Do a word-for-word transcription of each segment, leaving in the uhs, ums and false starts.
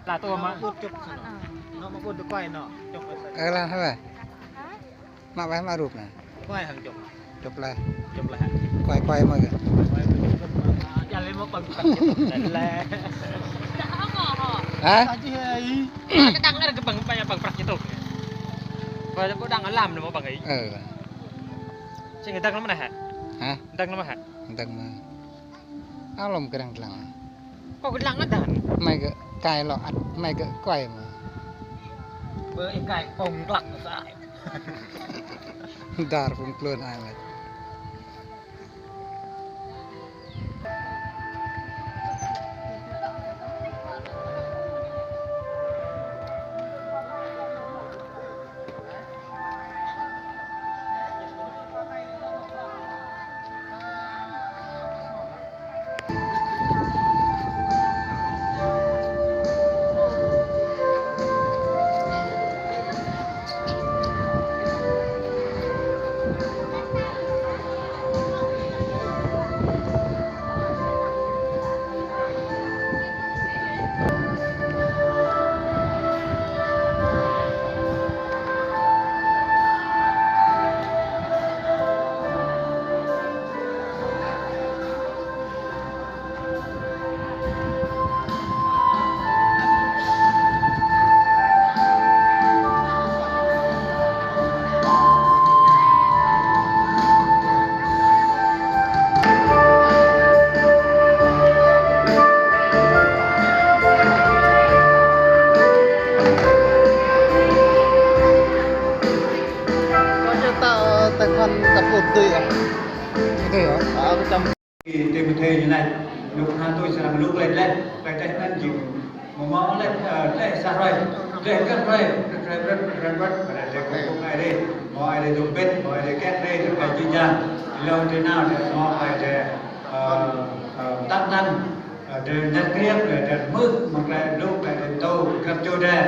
Lah, tuh, mă. Ơ, lah, hă? Mă wĕ mă rup nă. Kuai hăng čŭp. Čŭp leh. Čŭp leh. Kuai, kuai mă gơ̆. Kuai mă čŭp. Jal leh mă păng, păng čŭp. Leh. Hă? Kadang leh kơ păng, păng, păng prăk čŭp. Kuai pô đang alam nă mă păng ai. Ơ. Sing dơ̆ng lăm mơ̆n hă? Hă? Dơ̆ng lăm mơ̆n hă? Dơ̆ng mơ̆n. Alŏm kơ arăng dlăng. Kâo kơ dlăng ăt dơ̆ng. Hmei gơ̆ kai lŏ ăt, hmei gơ̆ kuai mơ̆n. Bơ ih kai pŏng klăk sa. Dar phung tluôn ai leh. Kâo čơ ta, ơ, tài khoản cặp bột tui à? Tui à? À, cái trăm. Timôthê ñu lač, ênuk knhal tuč srăng lu klei dleh, klei dleh anăn jing mâo mâo leh, ơ, dleh sa hruê, dleh grăp hruê, grăp hruê, grăp hruê, grăp hruê, ƀiădah dleh kơ phung Aê Diê, mâo Aê Diê dôk mbĭt, mâo Aê Diê kiă kriê, dôk klei jih jang, êlâo drei nao, drei mâo klei drei, ơ, ơ, mtă mtăn, ơ, drei ñăt kriêp, drei, drei hmư̆, mâo klei lu, klei drei mtô, grăp čô drei,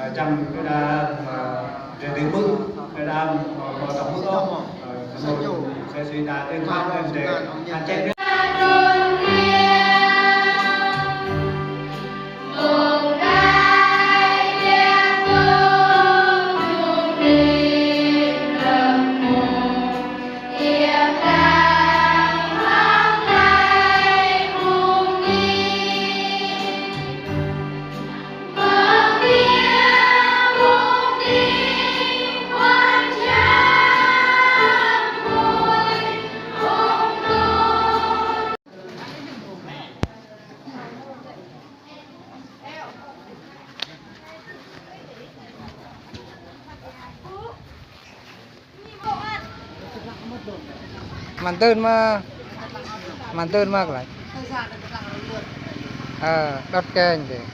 ơ, čiăng kơ đa, ơ, drei dưi hmư̆, kơ đa, ơ, mâo tŏ hmư̆ ôh, ơ, Msĕ si đa tĭng phak anăn drei, anăn čĕ Mă tưn mơ̆, mă tưn mơ̆ klei. Ơ, đŏt kênh dih.